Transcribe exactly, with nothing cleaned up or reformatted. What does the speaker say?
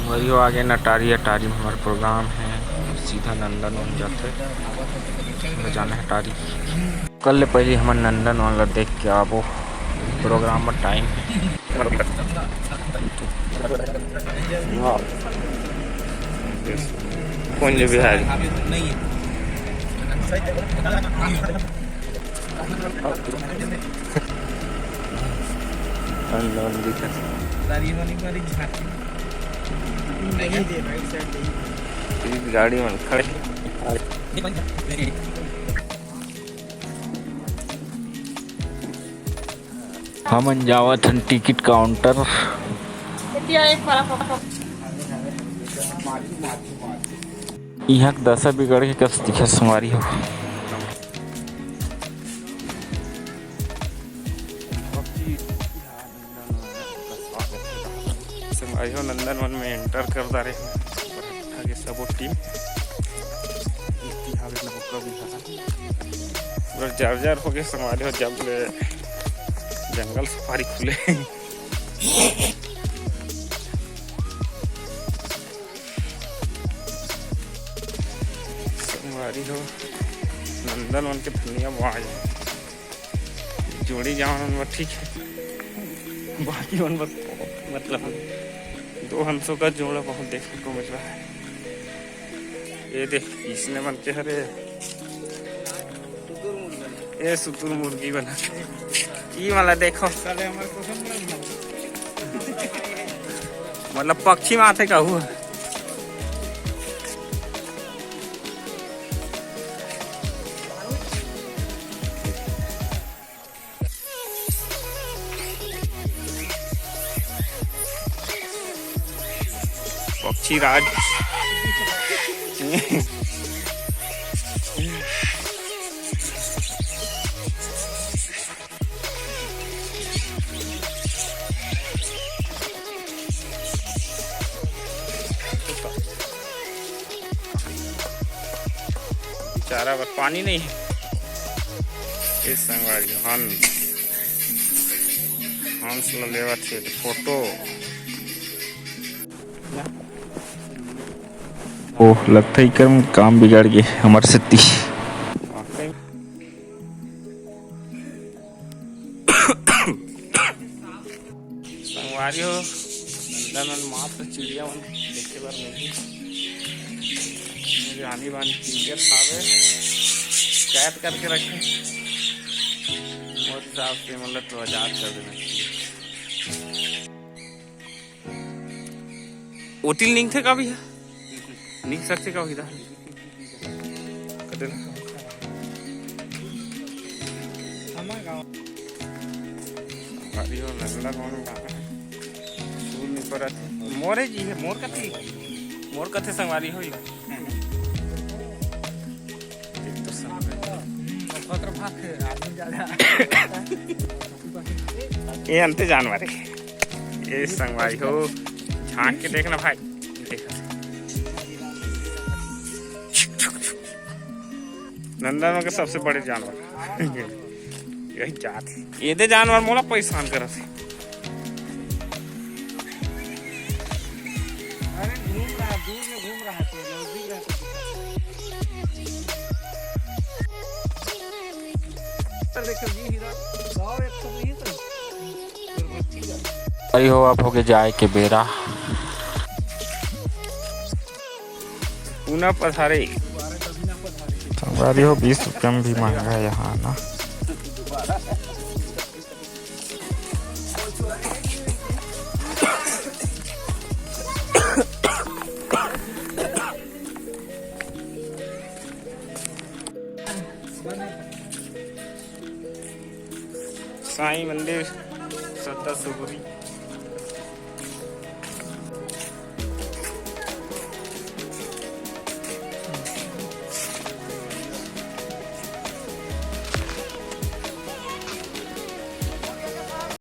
वही हो आगे ना अटारी, अटारी में हमर प्रोग्राम है, सीधा नंदनवन जाथे, हमला जाना है अटारी। कल ले पहले हमन नंदनवन ला देख के आबो, प्रोग्राम में टाइम है। कुंज बिहारी। अननोन दिखत। गाड़ी मन खड़े। हमन जावत हन टिकट काउंटर। इहाँ के दशा बिगड़ के कस दिखे संगवारी हो। संगवारी हो, नंदनवन में एंटर कर डारे आगे सबो टीम। इति हावे नौका विहार। पूरा जर जर हो गए संगवारी हो, जब ले जंगल सफारी खुले। संगवारी हो, नंदनवन के धनिया बाज जोड़ी जावन बर ठीक है, बाकी मन बर मतलब दो हंसों का जोड़ा बहुत देखने को मिल रहा है। ये देख, इसने मन के हरे, ये सुतुर मुर्गी बना, ई वाला देखो, मतलब पक्षी माथे का हुआ। पक्षी राज। बेचारा बर पानी नहीं है। ये संगवारी हंस, हंस ल लेवत हे फोटो। ओह, लगता है इकर में काम बिगड़ गए हमर सेती। संगवारी हो, नंदनवन मात्र चिड़िया मन देखे बर मिलही। मेरे आनी बानी कीचड़ खावे, कैद करके रखे। मोर हिसाब से मतलब तो आजाद कर देना चाहिए। ओटिल निकथे का भैया? निक सकथे का भैया? कटेला। गाड़ी हो नंदा कौन गाना है? सुर नहीं पड़ा थे। मोरे जी है, मोर कथे, मोर कथे संगवारी होई। एक तो संगवारी। हम्म, खतरनाक है, आदमी ज्यादा। ये अंते जानवर है। ये संगवारी हो, झांक के देखना भाई, देखा। नंदनवन के सबसे बड़े जानवर। यही जात है। ये दे जानवर मोला परेशान करत है। अरे घूम रहा है, दूर में घूम रहा है, कोई नजदीक रहा तो दिखा। अरे देखो, ये हीरा, गाँव एक तो नहीं है तो। अरे हो, अब होगे जाए के बेरा। पूना पधारे। संगवारी हो, बीस रुपया में भी महंगा है यहाँ ना। साईं मंदिर सत्ता सुगुरी।